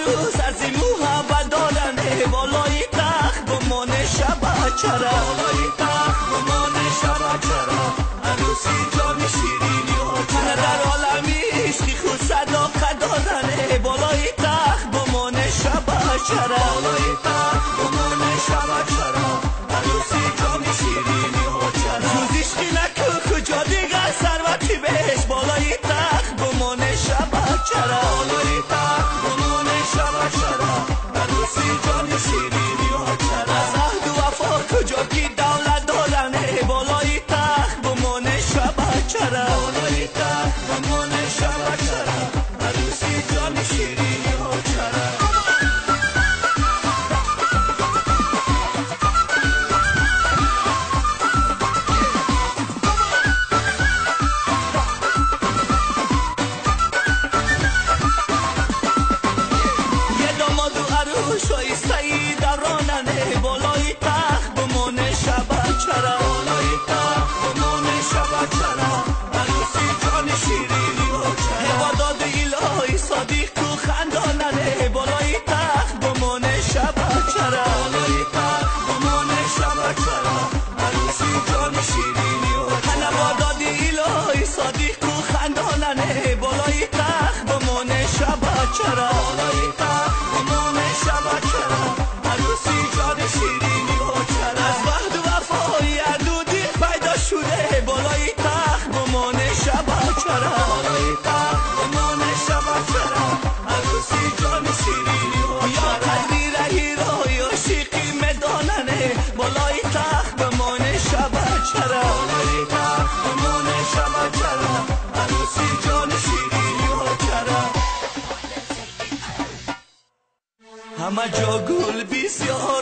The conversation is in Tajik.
عروس از این محبت دارنه بالای تخت بمانه شب چرا بالای تخت بمانه شب چرا عروسی جان شیرینی ها در عالم عشقی خود صداقت دارنه بالای تخت بمانه شب چرا بالای تخت بمانه شب چرا عروسی جان شیرینی ها چرا جز عشقی نکو کجا دیگر ثروتی بهش بالای تخت بمانه شب چرا بالای تخت بمانه شب چرا عروسی جان شیرینی ها چرا از عهد و وفا کجا کی دولت دارنه بالای تخت بمانه شب چرا بالای تخت بمانه شب چرا عروسی جان شیرینی ها چرا. بالای تخت بمانه شب چرا بالای تخت بمانه شب چرا عروسی جان شیرینی ها چرا با داد الهی صادق و خنداننه بالای تخت بمانه شب چرا بالای تخت بمانه شب چرا عروسی جان شیرینی ها چرا با داد الهی صادق و خنداننه بالای تخت بمانه شب چرا بالای تخت بمانه شب چرا عروسی جان شیرینی ها چرا از وحد و وفای عدودی پیدا شده بالای تخت بمانه شب چرا بالای تخت بمانه شب چرا عروسی جان شیرینی ها چرا یا قدری رهی را یا عشقی میداننه بالای تخت بمانه شب چرا بالای تخت بمانه شب چرا عروسی جان شیرینی ها چرا. همه جا گل بسیار